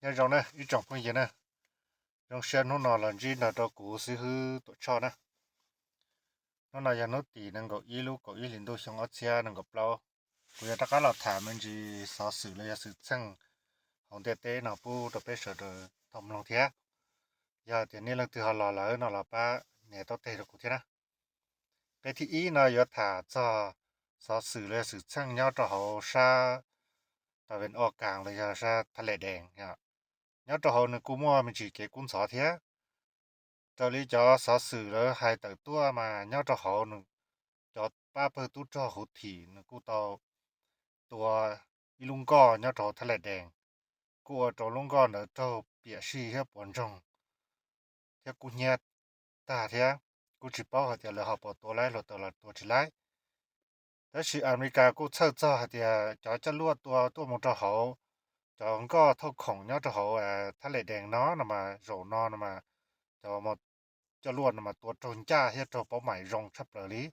Nyob zoo na ib tsoom phooj ywg na, zoo siab hnub no los ntsib nrog rau kuv xib hwb Tuam Tshoj na. Hnub no yog hnub tim nees nkaum ib lub kaum ib hlis ntuj xyoo ob txhiab nees nkaum plaub. Kuv yuav rov qab los tham me ntsis xov xwm los yog xwm txheej hauv ntiaj teb no pub rau peb sawv daws tau mloog thiab. Yog tias nej leej twg ho los lawm no los pab nias taub teg rau kuv thiab na. Nqe thib ib no yuav tham txog xov xwm los yog xwm txheej nyob rau hauv sab Tawm Vees Os Kas los yog sab Thaj Lem Dees. Nyob rau hauv nws kuj muaj me ntsis kev kub ntxhov thiab. Raws li cov xov xwm lawv hais tawm tuaj mas nyob rau hauv nws, cov pab pawg tub rog Huv Thim nws kuj tau tua ib lub nkoj nyob rau hauv Thaj Lem Dees, kuj ua rau lub nkoj ntawd raug piam sij thiab puas ntsoog thiab kub hnyiab tag thiab. Kuj tsis paub hais tias lawv ho puas tua laib hluav taws los tua tsis laib. Tab sis Amelikas kuj txhawj txog hais tias cov coj luaj tua tuaj mus rau hauv cov nkoj thauj khoom nyob rau hauv Thaj Lem Dees no no mas zaum no no mas cov coj luaj no mas tua raug ncaj thiab raug paub mais zoo tshaj plaws li.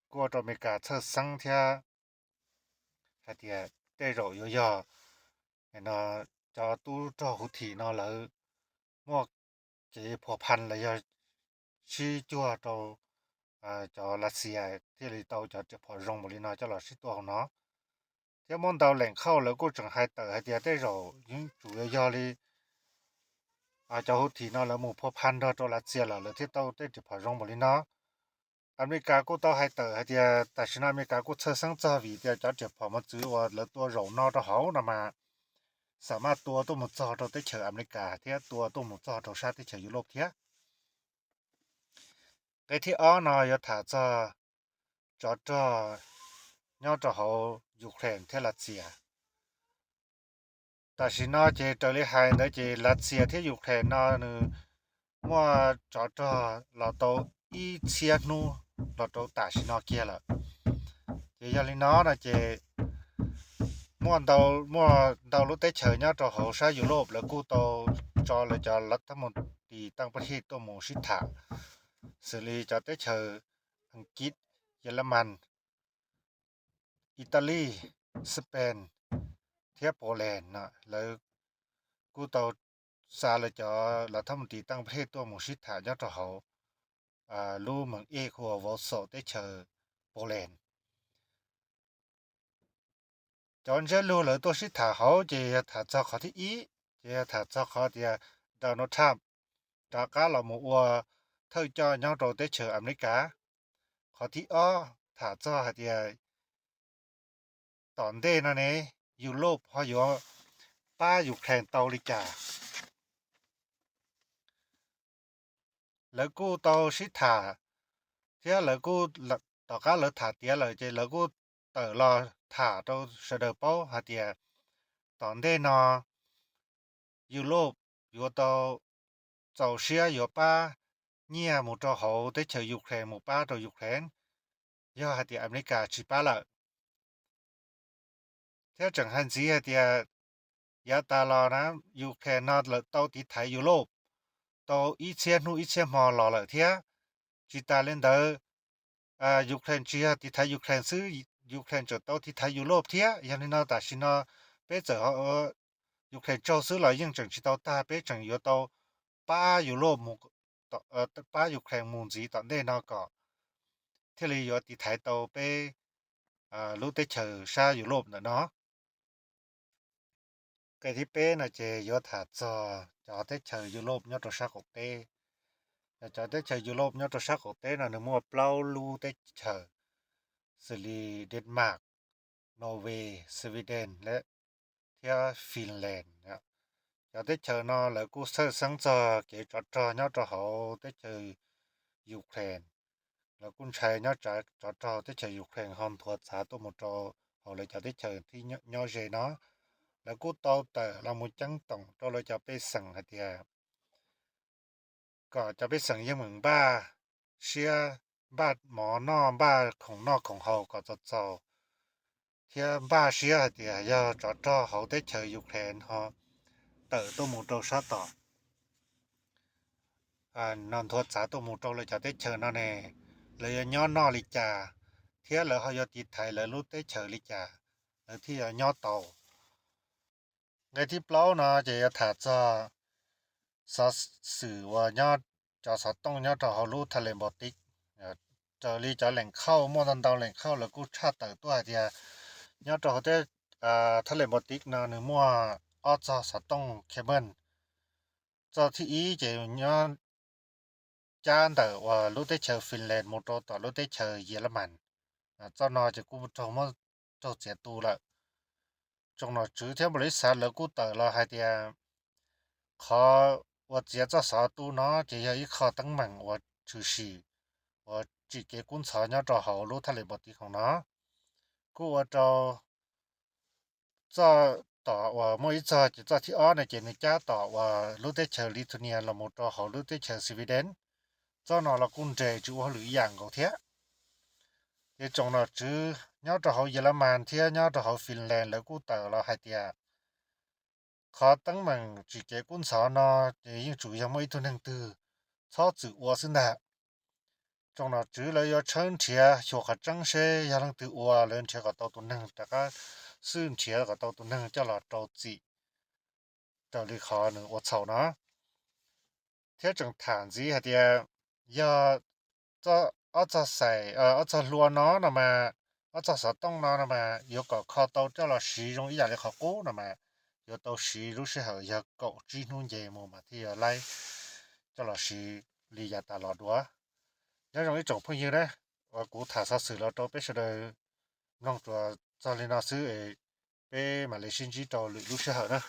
Kuj ua rau Amelikas txhawj xeeb thiab hais tias tej zaum yuav yog cov tub rog Huv Thim no lawv muaj kev phua phan los yog sib cuag rau cov Lav Xias thiaj li tau cov riam phom zoo npaum li no coj los sib tua hauv no. Thiab muaj ntau leem khauj lawv kuj tseem hais tawm hais tias tej zaum yeej tsuas yog li cov Huv Thim no lawv mus phua phan nrog rau Lav Xias lawm lawv thiaj tau tej riam phom zoo npaum li no. Amelikas kuj tau hais tawm hais tias tam sim no Amelikas kuj txhawj xeeb txog vim tias cov riam phom mos txwv uas lawv tua zaum no rau hauv no mas xam maj tua tuaj mus txog rau teb chaws Amelikas thiab tua tuaj mus txog rau sab teb chaws Yus Lauj thiab. Nqe thib ob no yuav tham txog tsov rog nyob rau hauv Ukraine thiab Lav Xias. Tam sim no ces raws li hais ntawd ces Lav Xias thiab Ukraine no nws muaj tsov rog los tau ib txhiab hnub los rau tam sim no kiag lawm. Ces yog li no no ces muaj ntau lub teb chaws nyob rau hauv sab Yus Lauj lawv kuj tau tso lawv cov thab mus tis tau pab hej tuaj mus sib tham, xws li cov teb chaws Askiv, Yelemas, Italis, Spain thiab Poland no lawv kuj tau xa lawv cov thab mus tis tau pab hej tuaj mus sib tham nyob rau hauv lub meem ej hu ua Warsaw teb chaws Poland. Cov ntsiab lus lawv tuaj sib tham hauv ces yog tham txog qhov thib ib, ces yog tham txog qhov tias Donald Trump rov qab los mus ua thawj coj nyob rau teb chaws Amelikas. Qhov thib ob tham txog hais tias tom ntej no ne, Yus Lauj ho yuav pab Ukraine tau li cas. Lawv kuj tau sib tham thiab lawv kuj, tom qab lawv tham tiav lawm ces lawv kuj tawm los tham rau sawv daws paub hais tias tom ntej no Yus Lauj yuav tau txaus siab yuav pab nyiaj mus rau hauv teb chaws Ukraine mus pab rau Ukraine, yog hais tias Amelikas tsis pab lawm. Thiab tseem hais ntxiv hais tias yav tas los na, Ukraine no lawv tau tiv thaiv Yus Lauj tau ib txhiab hnub ib txhiab hmo los lawm thiab. Tsis tas li ntawd, Ukraine tsis yog tiv thaiv Ukraine xwb, Ukraine tseem tau tiv thaiv Yus Lauj thiab. Yog li no tam sim no peb txawm Ukraine tsaug xwb los yeej tseem tsis tau tag, peb tseem yuav tau pab Yus Lauj mus, pab Ukraine mus ntxiv tom ntej no kom thiaj li yuav tiv thaiv tau peb lub teb chaws sab Yus Lauj ntawm no. Nqe thib peb no ces yuav tham txog cov teb chaws Yus Lauj nyob rau sab qaum teb. Cov teb chaws Yus Lauj nyob rau sab qaum teb no nws muaj plaub lub teb chaws, xws li Denmark, Norway, Sweden thiab Finland. Cov teb chaws no lawv kuj txhawj xeeb txog kev tsov rog nyob rau hauv teb chaws Ukraine. Lawv kuj ntshai nyob tsov rog teb chaws Ukraine ho nthuav txav tuaj mus rau hauv lawv cov teb chaws thib nyob ze no. Lawv kuj tau tawm los mus ceeb toom rau lawv cov pej xeem hais tias kom cov pej xeem yeej meem npaj siab, npaj mov noj, npaj khoom noj khoom haus kom txaus txaus, thiab npaj siab hais tias yog tsov rog hauv teb chaws Ukraine ho tawm tuaj mus rau sab tom no nthuav txav tuaj mus rau lawv cov teb chaws no ne, lawv yuav nyob noj li cas, thiab lawv ho yuav tiv thaiv lawv lub teb chaws li cas lawv thiaj yuav nyob tau. Nqe thib plaub no ces yuav tham txog xov xwm uas nyob, cov xov tooj nyob rau hauv lub thaj les Npauj Tiv. Raws li cov leem khauj, muaj ntau ntau leem khauj lawv kuj tshaj tawm tuaj hais tias nyob rau hauv thaj les Npauj Tiv no nws muaj ob txog xov tooj cable. Txoj thib ib ces nyob cab ntawm uas lub teb chaws Finland mus rau tom lub teb chaws Yelemas. Txoj no ces kuj raug muab raug txiav tu lawm. Tsoom nom tswv thiab npaum li xav lawv kuj tawm los hais tias qhov uas txiav txoj xov tu no ces yog ib qho teeb meem uas tshwm sim uas tsim kev kub ntxhov nyob rau hauv lub thaj les Npauj Tiv khoom no. Kuj ua rau txoj tom uas muaj ib txog ces txoj thib ob no ces nws cab tom uas lub teb chaws Lithuania los mus rau hauv lub teb chaws Sweden. Txoj no los kuj nres tsis ua hauj lwm ib yam nkaus thiab. Ces tsoom nom tswv nyob rau hauv Yelemas thiab nyob rau hauv Finland lawv kuj tawm los hais tias qhov teeb meem tsim kev kub ntxhov no ces yeej tsuas yog muaj ib tug neeg twg txhob txwm ua xwb ntag. Tsoom nom tswv lawv yuav tshawb nrhiav xyuas qhov tseeb seb yog leej twg ua, lawv nrhiav kom tau tus neeg rov qab, xwb nrhiav kom tau tus neeg coj los rau txim raws li qhov nws ua txhaum no. Thiab tseem tham ntxiv hais tias yog ob txog xais, ob txog hlua no no mas, ob txog xov tooj no no mas yuav kom kho tau coj los siv zoo ib yam li qhov qub no mas yuav tau siv lub sij hawm yog kaum tsib hnub nce mus mas thiaj yuav laib coj los siv li yav tas los dua. Nyob zoo ib tsoom phooj ywg na, uas kuv tham xov xwm los rau peb sawv daws mloog tsuas txog li no xwb es peb mam li sib ntsib rau lwm lub sij hawm na.